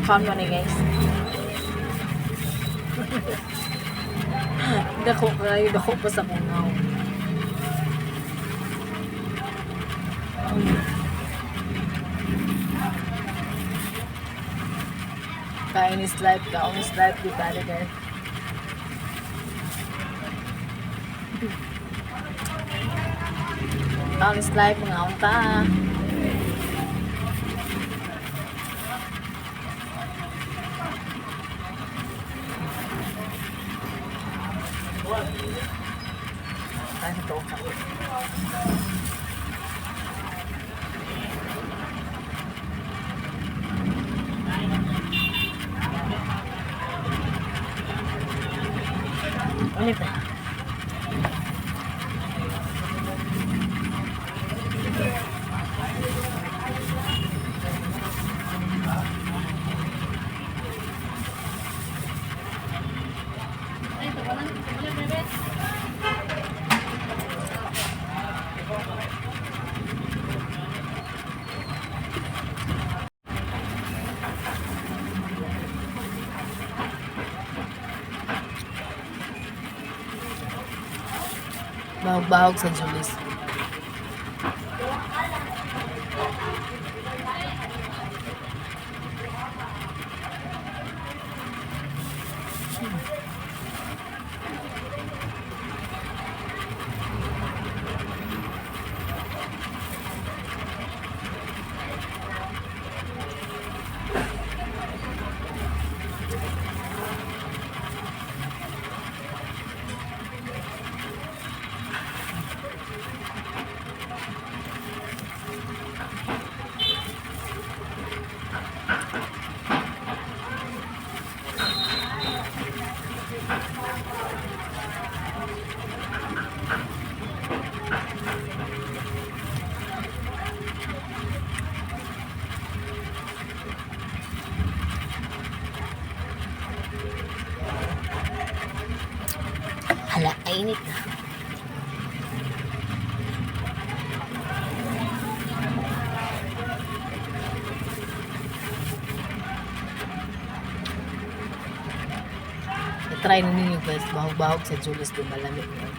Kaon mo ni, guys. Dako kayo, dako pa sa kungaw. Kain is life, kaon is life, di ba, guys? Kaon is life, mga unta. Kain sa tuok ako. Ulit ah. Bahog-bahog sa Julis. Hala, ainit na. I-try na ninyo, guys, bahog-bahog sa Julis, di malamig na.